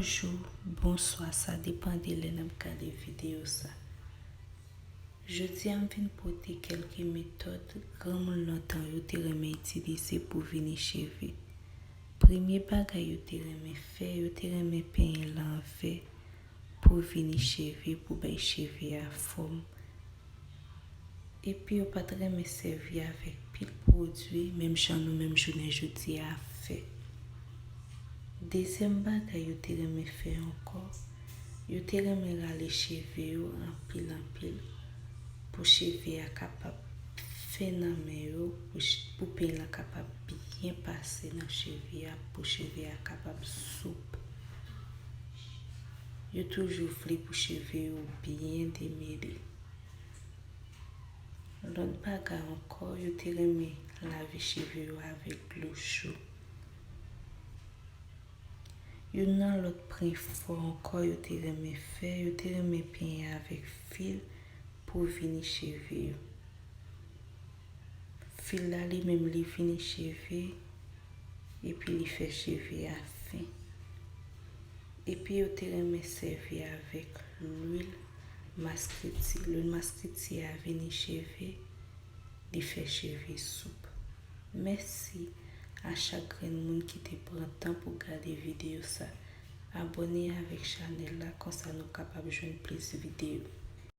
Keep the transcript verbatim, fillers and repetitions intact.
Bonjou, bonswa, sa depann de lè n ap gade videyo sa. Jodi a m vin pote kèlke metòd granmoun lontan yo te renmen itilize pou vini cheve. Premye bagay yo te renmen fè, yo te renmen penyen lanvè pou vini cheve, pou bay cheve a fòm. Epi yo pa t renmen sèvi avèk pil pwodui, menm jan nou menm jounen jodi a ap fè. Dezyèm bagay yo te renmen fè ankò, yo te renmen rale cheve yo anpil anpil pou cheve a kapab fen nan men yo, pou ch- pou peny lan kapab byen pase nan cheve a, pou cheve a kapab soup. Yo toujou vle pou cheve yo byen demele. Lòt bagay ankò, yo te renmen lave cheve yo avèk dlo cho. Youn nan lòt pwen fò ankò yo te renmen fè, yo te renmen penyen avèk fil pou vini cheve yo. Fil la li menm li vini cheve, epi li fè cheve a fen. Epi yo te renmen sèvi avèk lwil maskriti. Lwil maskriti a vini cheve, li fè cheve soup. Mèsi a chak grenn moun ki te pran tan pou gade videyo sa. Abòne avèk chanèl la, konsa nou kapab jwenn plis videyo.